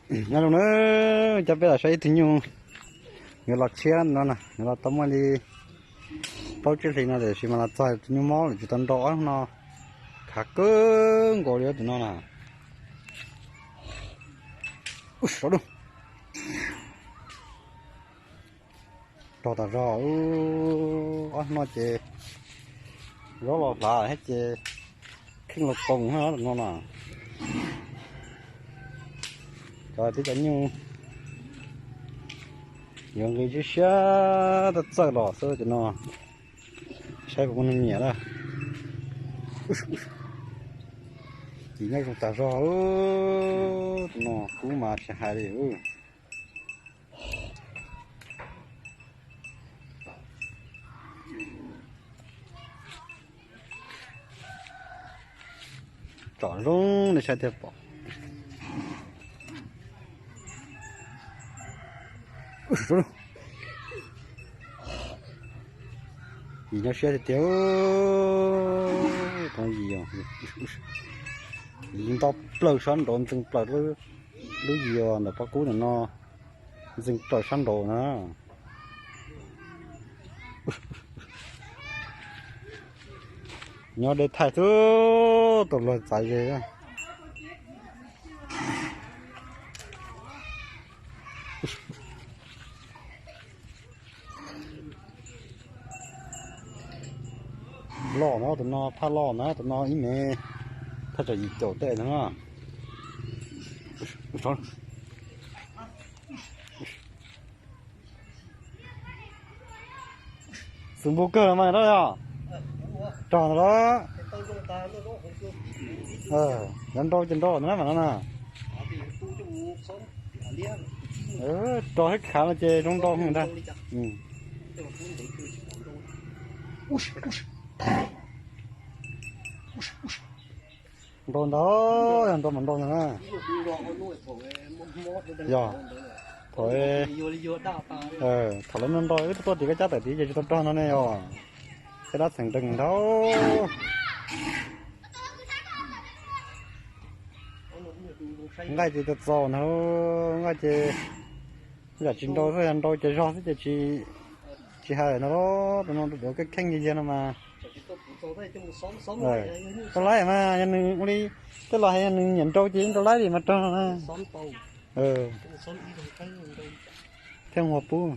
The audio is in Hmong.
Nyob zoo na, coj peb los saib ib tug nyuj yuav los tshiab no na, yuav los tau muaj li plaub tsib hlis no tiam sis mas los txog tus nyuj mob lawm tsis tau nrau ob hnub no, khav kawg nkaus li tus no na. Ub, sav du. Rog tas zog, ob hnub no ces zaub los hlav thiab ces kheej los toos no na. Cov tib cov nyuj yuav nqi siab siab txawj txawj los xwb cov no, saib puas muaj neeg nyiam lawm. Ces nyob zoo tas zog, tus no kub mas tsis hais li. Tsom zoo nej saib thiaj pom. Yim nyob siab tiag tiag, yim nto plaws sab nraud ntxeev plaws, lub yim ntawm pob kub ntawm no ntxeev plaws sab nraud na. Nyob deb thaij xwb, tus luag txav ze. Loj na tus no, phaj loj na tus no, ib mev thaj tsam yim caum tej no na. Xwm npu kawg los mas na yog. Rog ntawd los. Yog nrau ces nrau ntawd na mas no na. Rog thiab khav no ces zoo nrau heev ntag. Nrau ntag, yog nrau mas nrau ntag na. Yog, thaum, thaum lawv nrau nrau wb tuaj tim koj cab tawm tid ces tsis tau rog no ne yog. Tej dab txheem nreeg ntag. Nqaij ces txaus txaus ntag, nqaij ces yam tsis nrau xwb, yog nrau ces zog xwb ces tsis hais no los, tus no duav kheej kheej yig yig no mas. Rau laib mas yog nws ua li, tej los hais yog nws nyiam nrau ces nrau laib li mas rog no na. Thiab ua pub.